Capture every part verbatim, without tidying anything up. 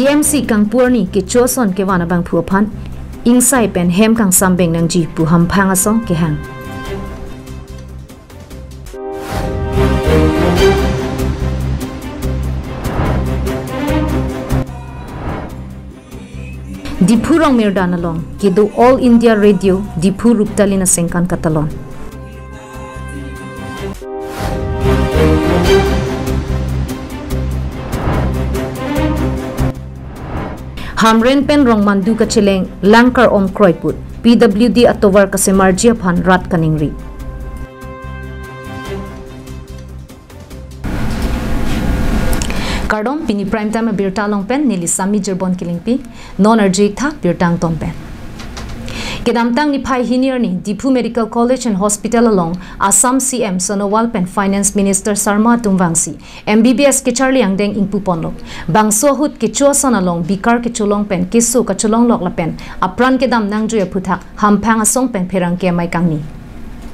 M C kangpu arni kecho ason kevan abangphu aphan ingsai pen hem kangsam beng nangji pu hamphang asong kehang. Diphu Rongmirdan along kedo All India Radio Diphu Ruptalin asengkan katalon. Hamren pen rong mandu kacheleng lang kar-om kroiput, P W D atovar kasemarji aphan rat kaningri. Kardom, pini Prime Time abirta along pen neli Sami Jirbon Kilingpi, non arju-ik tha birta angton pen. Kedamtang niphai hini arni Diphu Medical College and Hospital along Assam C M Sonowal pen Finance Minister Sarma atum vangsi M B B S kecharli angdeng ingpuponlo. Bangso ahut kecho ason along bikar kecholong pen keso kacholonglok lapen apran kedam nangjui aphuthak hamphang asong pen pherangke amei kangni.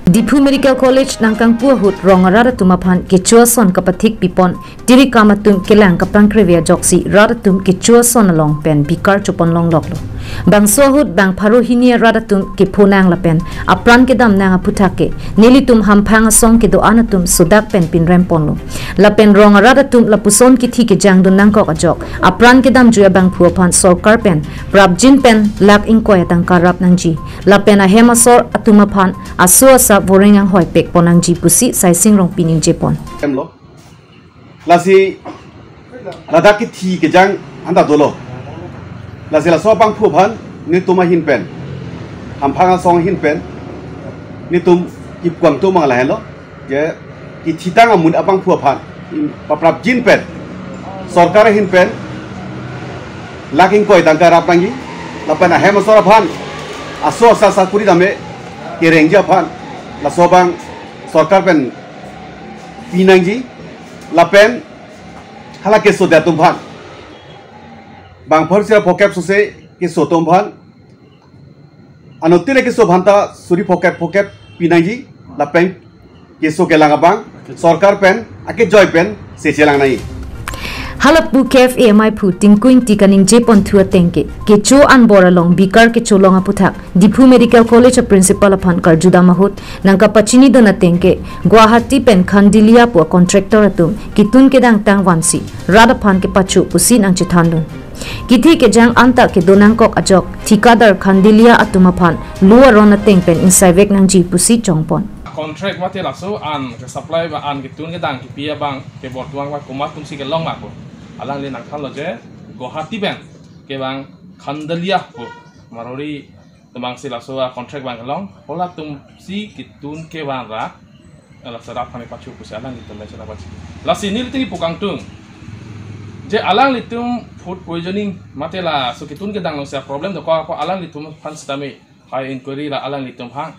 Diphu Medical College nangkangpu ahut rong arat atum aphan kecho ason kapathik pipon, tiri kam atum kelang kapangkreve ajoksi rat atum kecho ason along pen bikar choponlongloklo. Bangso ahut bang pharo hini arat atum kephonang lapen apran kedam nang aphuthak ke nelitum hamphang asong kedo-an atum sodak pen pinremponlo. Lapen rong arat atum lapuson kithi kejangdun nangkok ajok apran kedamjui abangphu aphan sorkar pen prapjin pen lakh ingkoi atangka rap nangji. Lapen ahem asor atum aphan aso asap voreng anghoi pekpon nangji pusi Saising Rongpi ningjepon. Emlo. Lasi ladak kithi kejang anta dolo. Lasi laso abangphu aphan netum ahin pen, hamphang asong ahin pen, netum kipu kangtung abang lahenlo. Je kithitang amun abangphu aphan, im, paprapjin pen, sorkar ahin pen lakh ingkoi tangka rap nangji, lapen ahem asor aphan aso asa sakuri dame kerengji aphan laso abang sorkar pen pinangji, lapen hala keso det atum aphan, bang pharo sira phokep sose keso atum aphan, anuttin keso aphanta suri phokep phokep pinangji, lapen keso kelang abang sorkar pen akejoi pen sechelang nangji. Halapu K F A amaiphu Tinku Ingti kaningjepon thu ateng ke, kecho anbor along bikar kecholong aphuthak Diphu Medical College a principal aphan karjudam ahut nangkapachinidun ateng ke, Guwahati pen Khandilia pu a contractor atum kitun kedang tangvansi rat aphan kepacho pusi nangchethandun. Kithi kejang anta kedo nangkok ajok thikadar Khandilia atum aphan lo aron ateng pen ingsaivek nangji pusi chongpon. Contract mate laso an ke supply ba an kitun kedang kipi abang ke bortuang ba komat atumsi kelong ma ko. Alangli nangthanlo je Guwahati pen kevang Khandilia pu Marwari atum abangsi laso a contract abang kelong, halatumsi kitun kevan ra, eh, laso rat aphan kepacho pusi alanglitum le chena pachi. Lasi nelitum kipu kangtung je alanglitum food poisoning mate laso kitun kedang alongsi a problem dokok apot alanglitum aphan sitame hai inquiry ra alanglitum aphan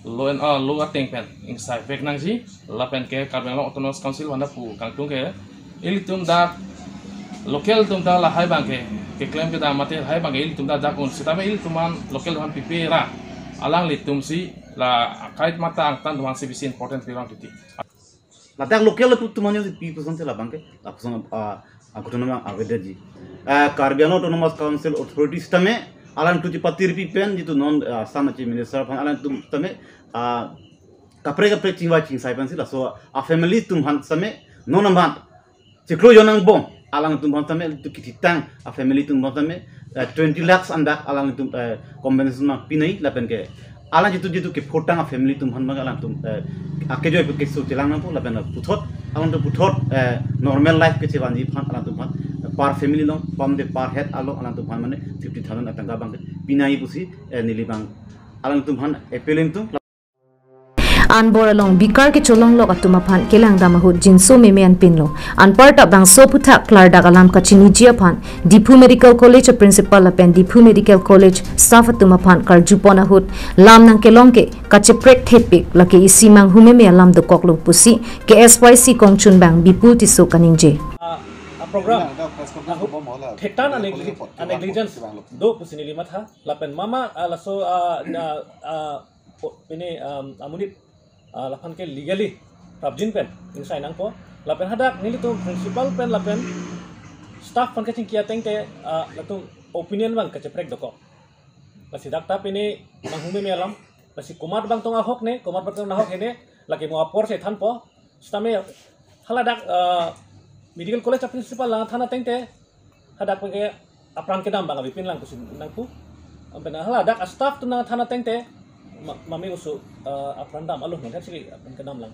lo and, ah, lo ateng pen ingsaivek nangji, lapen ke Karbi Anglong Autonomous Council aphan pu kangtung ke ilitum dak local atum dak lahai abang ke keklem kedam mate lahai abang ke ilitum dak dak un sitame ilitum an local aphan pipe ra alanglitumsi la akait mata angtan atum aphansi bisi important pirang titi. Ladak local atum atum aphansi pi puson se labang ke, lapuson, ah, angkutan abang avedaji. Ah, Karbi Anglong Autonomous Council authorities tame alanglitum chepatirpi pen jitu non, ah, Assam a Chief Minister aphan alanglitum tame, ah, kaprek kaprek chingvai chingsai pensi laso a family atum aphan tame non amat chiklo jonang bom alangtum aphan tame tu kithitang a family atum aphan tame, eh, twenty lakhs andak alangtum, eh, compensation ma pinai lapen ke alang jitu jitu kephotang a family atum aphan bang alangtum, eh, akejoi pu keso chelang nangpo lapen puthot alangtum puthot, eh, normal life kechevanji aphan alangtum aphan per family along pamde per head along alangtum aphan mane fifty thousand atangka abang pinai pusi, eh, neli abang alangtum aphan appeal ingtung. Anbor along bikar kecholonglok atum aphan kelangdam ahut jinso meme anpinlo. Anparta bangso aphuthak klardak alam kachiniji aphan Diphu Medical College a principal lapen Diphu Medical College staff atum aphan karjupon ahut lam nangkelong ke kacheprek thepik lake isi manghu meme alam dokoklo pusi K S Y C kongchunbang Bipul Tisso kaningje. Ah, ah, program. Ahut thetan a negli-, a negligence do pusi neli matha. Lapen mama, ah, laso, ah, na, ah, o, ini, um, amonit, ah, laphan ke legally prapjin pen ingsai nangpo. Lapen hadak nelitum principal pen lapen staff aphan kachingki ateng te, ah, latum opinion abang kacheprek dokok. Lasi dak ta pini nanghume me alam. Lasi komat abang tong ahok ne, komat abang tong nahok he ne, lake mo apor si thanpo. Sitame haladak, ah, medical college a-principal lang than ateng te, hadak ke apran kedam abang avepin lang pusi nangpu. Anpen haladak a-staff atum nangthan ateng te, ma-, mame oso, ah, apran dam alo nang si apran kedam lang.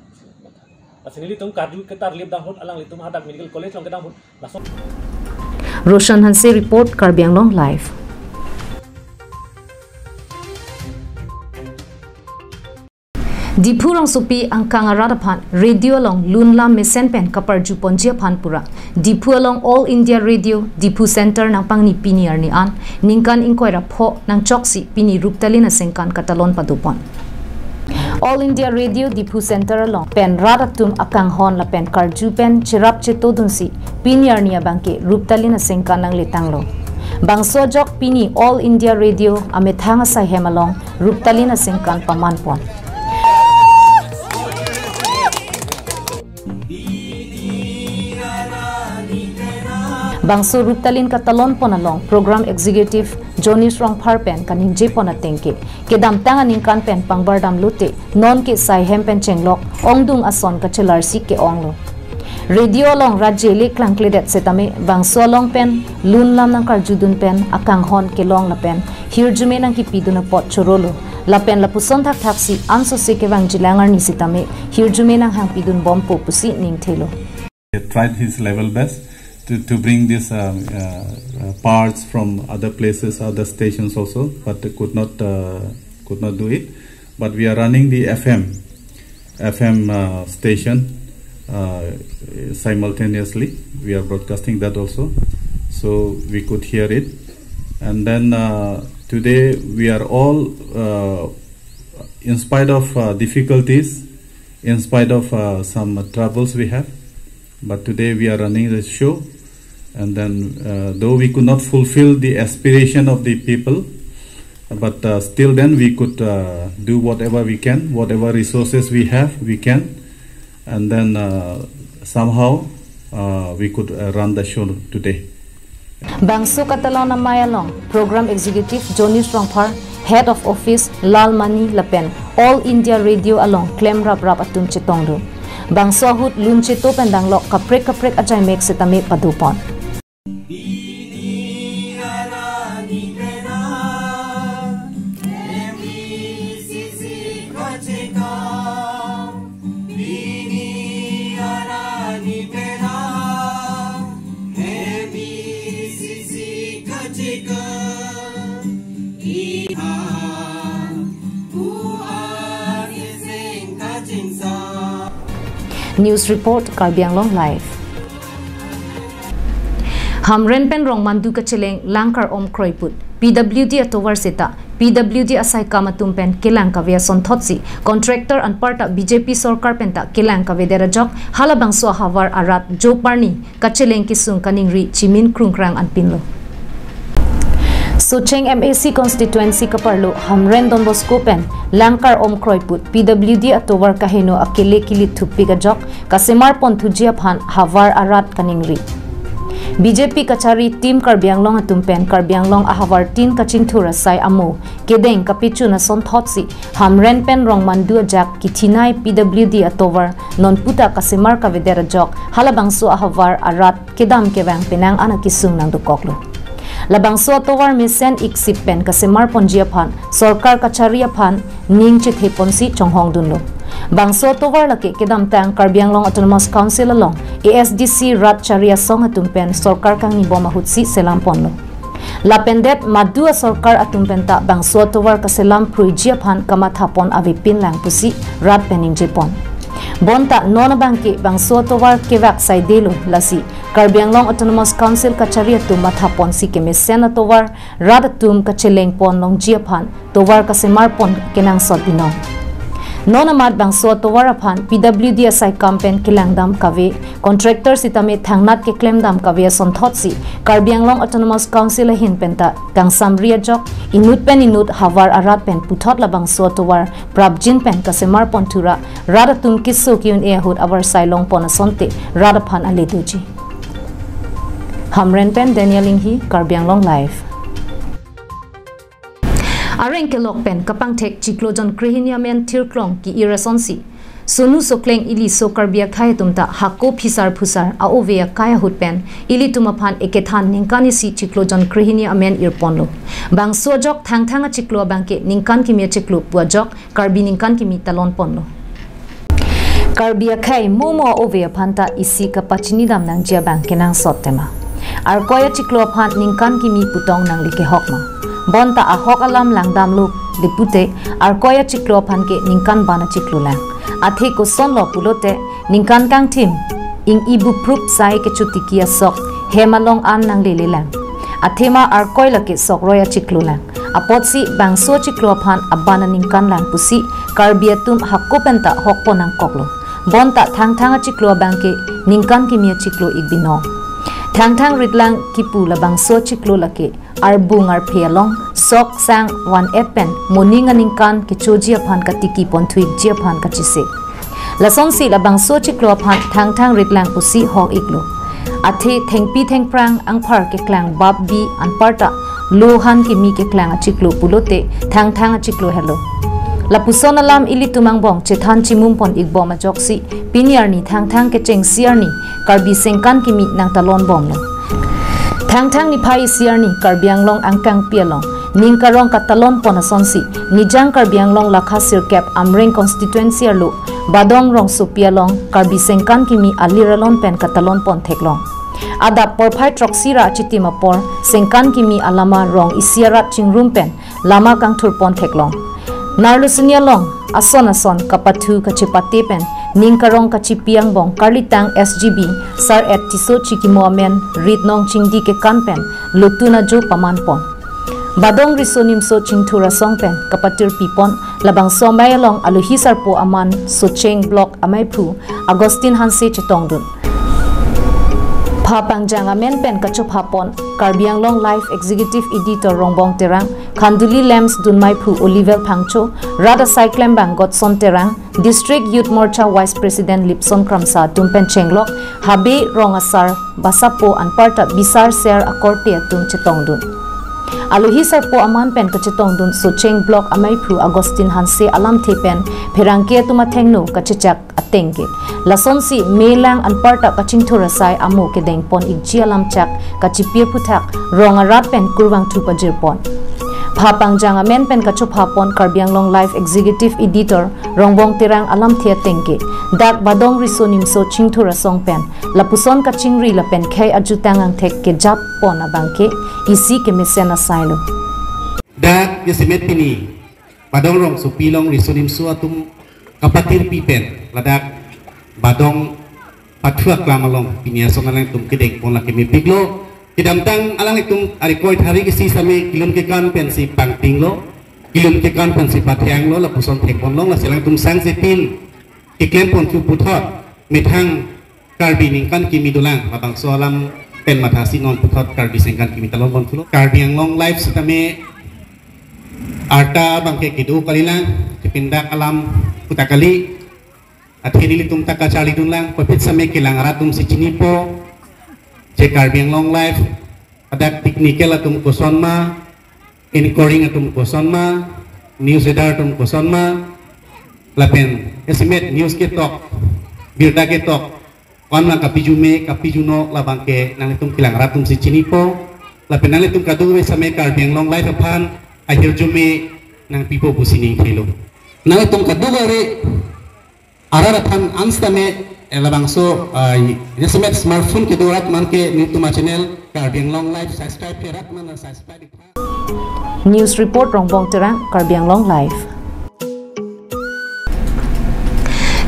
Lasi nelitum karju ketarlip dam ahut, alanglitum hadak medical college along kedam ahut, laso. Roshan Hanse report, Karbi Anglong Live. Diphu rongsopi angkang arat aphan radio along lun lam mesen pen kaparju ponji aphan pura Diphu along All India Radio Diphu Center nangpangni pini arni an ningkan ingkoi ra pho nangchoksi pini ruptalin aningkan katalon padopon. All India Radio Diphu Center along pen rat atum akanghon lapen karju pen cherap chetodunsi pini arni abangke ruptalin aningkan nangletanglo. Bangso ajok pini All India Radio amethang asaihem along ruptalin aningkan pamanpon. Bangso ruptalin katalonpon along Program Executive Jonis Rongphar pen kaningjepon ateng ke, kedamtang aningkan pen pangbar damlote, nonke saihem pen chenglok ongdung ason kachelarsi ke-onglo. Radio along rat jele klangkledet setame, bangso along pen lun lam nangkarjudun pen akanghon kelong lapen hirjume nangkipidun apot chorolo. Lapen lapuson thakthaksi ansose kevangjilang arni sitame hirjume nanghangpidun bompo pusi ningthelo. He tried his level best to, to bring this, um, uh, uh, parts from other places, other stations also, but could not, uh, could not do it. But we are running the F M, F M, uh, station, uh, simultaneously. We are broadcasting that also, so we could hear it. And then, uh, today we are all, uh, in spite of, uh, difficulties, in spite of, uh, some troubles we have, but today we are running the show. And then, uh, though we could not fulfill the aspiration of the people, but, uh, still then we could, uh, do whatever we can, whatever resources we have, we can. And then, uh, somehow, uh, we could, uh, run the show today. Bangso katalon amei along Program Executive Jonis Rongphar, Head of Office Lal Mani lapen All India Radio along klem raprap atum chetongdun. Bangso ahut lun cheto pen danglok kaprek kaprek ajaimek setame padopon. News report, Karbi Anglong Live. Hamren pen Rongmandu kacheleng Langkar Omkroiput P W D atovar seta P W D asaikam atum pen kelang kave asonthotsi contractor anparta B J P sorkar penta kelang kavedet ajok halabangso ahavar arat joparni kacheleng kesung kaningri chimin krungkrang anpinlo. Socheng M A C constituency kaparlo Hamren Don Bosco pen Langkar Omkroiput P W D atovar kaheno akele kilithuppik ajok kasemar ponthuji aphan havar arat kaningri. B J P kachari Team Karbi Anglong atum pen Karbi Anglong ahavar tin kachingthur asai amo kedeng kapechun asonthotsi Hamren pen Rongmandu ajak kithinai P W D atovar nonputa kasemar kavedet ajok halabangso ahavar arat kedam kevang penang an akesung nangdokoklo. Labangso atovar mesen iksip pen kasemar ponji aphan sorkar kachari aphan ning chetheponsi chonghongdunlo. Bangso atovar lake kedamtang Karbi Anglong Autonomous Council along A S D C rat chari asong atum pen sorkar kangnibom ahutsi selamponlo. Lapendet madu asorkar atum penta bangso atovar kaselam phruiji aphan kamathapon avepin lang pusi rat pen ningjepon. Bonta non abangke bangso atovar kevak saidelo, lasi Karbi Anglong Autonomous Council kachari atum mathaponsi kemesen atovar rat atum kachelengpon longji aphan tovar kasemarpon kenangsot binong. Non amat bangso atovar aphan P W D asaikam pen kelangdam kave, contractor sitame thangnat keklemdam kave asonthotsi Karbi Anglong Autonomous Council ahin penta kangsamri ajok inut pen inut havar arat pen puthot labangso atovar prapjin pen kasemarpon thura rat atum keso ke-un-e ahut avarsai longpon asonte rat aphan ale doji. Hamren pen Daniel Inghi, Karbi Anglong Live. Areng kelok pen kapangthek chiklo jon krehini amen thirklong ki-ir asonsi, sonu sokleng iliso Karbi akhei atum ta hako phisar phusar a-ove akai ahut pen ilitum aphan ekethan ningkan isi chiklo jon krehini amen irponlo. Bangso ajok Thangthang achiklo abangke ningkan kimi achiklo pu ajok Karbi ningkan kimi talon ponlo. Karbi akhei momo a-ove aphan ta isi kapachinidam nangji abang kenangsot tema. Arkoi achiklo aphan ningkan kimi putong nangli kehok ma? Bonta ahok alam langdamlo, le pute, Arkoi achiklo aphan ke ningkan ban achiklo lang. Athe kosonlo pulote, ningkan kangthim, ing-i buprup sai kechotiki asok, hem along an nanglele lang. Athema Arkoi lake sok roi achiklo lang. Apotsi bangso achiklo aphan aban aningkan lang pusi Karbi atum hako penta hokpon nangkoklo. Bonta Thangthang achiklo abangke ningkan kimi achiklo ik binong. Thangthang ritlang kipu labangso achiklo lake arbung arphe along sok sang van-et pen moning aningkan kechoji aphan katiki ponthu ikji aphan kachise. Lasonsi labangso achiklo aphan Thangthang ritlang pusi hok iklo. Athe thengpi thengphrang angphar keklang bap bi anparta lohan kimi keklang achiklo pulote Thangthang achiklo helo. Lapuson alam ilitum angbong chethan chimum pon ikbom ajoksi pini arni Thangthang kechengsi arni Karbi sengkan kimi nangtalon bomlo. Thangthang niphai isi arni Karbi Anglong angkangpi along ning karong katalon pon asonsi Nijang Karbi Anglong lakha sirkep Amreng constituency arlo Badong rongsopi along Karbi sengkan kimi alir alon pen katalon pon theklong. Adap porphai throksi ra achitim apor sengkan kimi alama rong isi arat chingrum pen lama kangthur pon theklong. Narlusuni along ason ason kapathu kachepate pen ning karong kachipi angbong karlitang S G B Sar-et Tisso Chikimo amen rit nong chingdi kekan pen lotun ajo paman pon. Badong riso nimso chingthur asong pen kapatirpi pon labangso amei along alohi sarpo aman Socheng Block ameiphu Augustine Hanse chetongdun. Pha pangjang amen pen kachopha pon Karbi Anglong Live Executive Editor Rongbong Terang, Khanduli Lamps dunmeiphu Oliver Phangcho, rat asai klembang Godson Terang, District Youth Morcha Vice President Lipson Kramsa atum pen chenglok Habe rong asar basapo anparta bisar ser akorte atum chetongdun. Alohi sarpo aman pen kachetongdun Socheng Block ameiphu Augustine Hanse alamthe pen pherangke atum athengno kachechak atengke. Lasonsi melang anparta kachingthur asai amo kedeng pon ikji alamchak kachipi aphuthak rong arat pen kurvangthu pajir pon. Pha pangjang amen pen kachopha pon Karbi Anglong Live Executive Editor Rongbong Terang alamthe atengke. Dak Badong riso nimso chingthur asong pen lapuson kachingri lapen khei ajutang angthek kejap pon abangke isi kemesen asailo. Dak jasemet pini Badong rongsopi along riso nimso atum kapatirpi pen ladak Badong pathu aklam along pini ason alangtum kedeng pon lake mepiklo. Kedamtang alangtum Arkoi thari isi same kilun kekan pensi pangtinglo. Kilun kekan pensi pathenglo, lapuson thekponlong, lasi alangtum sangsepin keklem ponthu puthot methang Karbi ningkan kimi dolang, labangso alam pen mathasi non puthot Karbi sengkan kimi talon ponthulo. Karbi Anglong Live sitame arta abangke kedo kalilang, kepindak alam puta kali. Athe nelitum ta kacharlidunlang, puthot same kelang arat atumsi chinipo, je Karbi Anglong Live, adak technical atum koson ma, anchoring atum koson ma, news reader atum koson ma, lapen jasemet news ketok, birta ketok, ko-an lang kapiju me, kapiju no, labangke nanglitum kelang arat atumsi chinipo, lapen nanglitum kadokave same Karbi Anglong Live aphan ahirjume nangpipo pusi ning thelo. Nanglitum kadokave arat aphan an sitame, eh, labangso, ah, jasemet smartphone kedo arat man ke nelitum achannel Karbi Anglong Live subscribe ke arat man subscribe. News report Rongbong Terang, Karbi Anglong Live.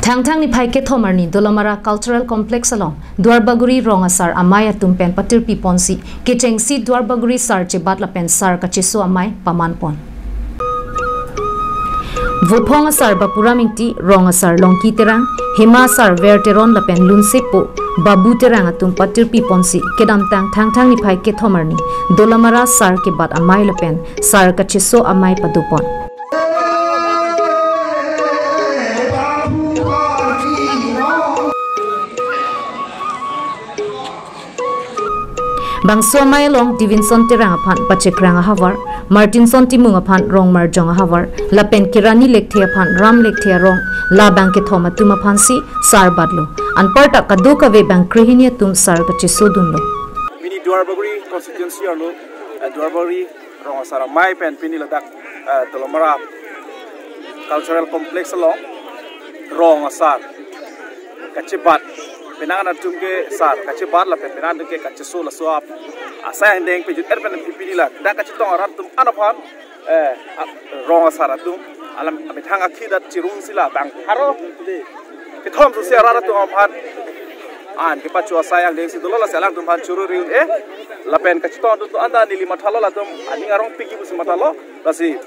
Thangthang niphai kethom arni Dolamara Cultural Complex along Duarbagori rong asar amei atum pen patirpi ponsi kechengsi Duarbagori sar chebat lapen sar kacheso amei paman pon. Vophong asar Bapuram Ingti, rong asar Longki Terang, Hema asar Ver Teron lapen lunsepo Babu Terang atum patirpi ponsi kedamtang Thangthang niphai kethom arni Dolamara sar kebat amei lapen sar kacheso amei padopon. Bangso amei along Divinson Terang aphan Pachekrang ahavar, Martinson Timung aphan Rongmarjong ahavar, lapen Kirani Lekthe aphan Ram Lekthe arong, labang kethom atum aphansi sar batlo. Anparta kadokave bang krehini atum sar kachesodunlo. Pini Duarbagori constituency arlo, eh, Duarbagori rong asar amei pen pini ladak, eh, Dolamara Cultural Complex along rong asar kachebat, penang atum ke sar kachebat lapen penang atum ke kacheso laso ap asai angdeng pejut er pen pipidi la dak kachetong arat atum an aphan, eh, ap-, rong asar atum alam amethang akhi dat chirung sila bang haro kethom susi arat atum aphan an kepacho asai angdeng si dolo, lasi alangtum aphan churu ri-un-e lapen kachetong atum anta neli mathalo, latum aning arong piki pusi mathalo, lasi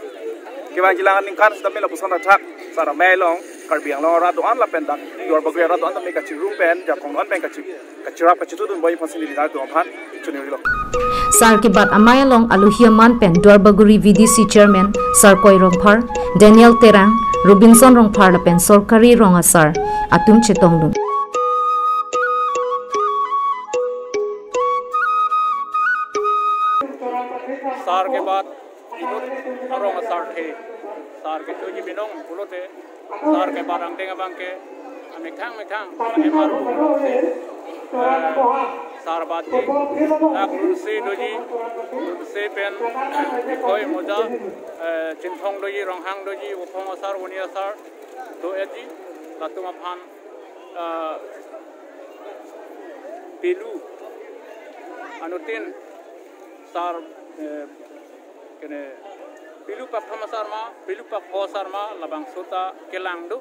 kevang jilang aningkan sitame lapuson athak sar amei along Karbi Anglong arat do-an lapen dak Duarbagori arat do-an tame kachirum pen jakong do-an pen kachi kachirap kachitudun boi aphansi neli nangtum aphan choningri lo. Sar kebat amei along aluhi aman pen Duarbagori V D C Chairman Sarkoi Rongphar, Daniel Terang, Robinson Rongphar lapen sorkari rong asar atum chetongdun. Sar kebat inut arong asar the, sar kechoji binong pulote, sar kebat angdeng abang ke amethang methang, amar, eh, sar batji, dak rulsi doji, rulsi pen, Bikoi Moja, eh, Chinthong doji, Ronghang doji, Vophong asar, Voni asar do-etji, latum aphan, eh, pelu anuttin sar, eh, kene pelu pak phama sar ma, pelu pak pho sar ma, labangso ta kelang do.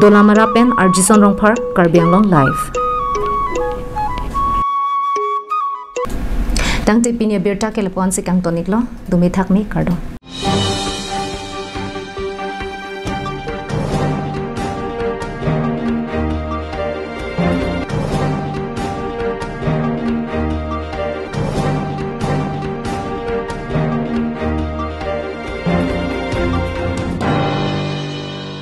Dolamara pen Arjison Rongphar, Karbi Anglong Live. Tangte pini abirta ke lapu-ansi kangton-iklo, dumi thakmi, kardom.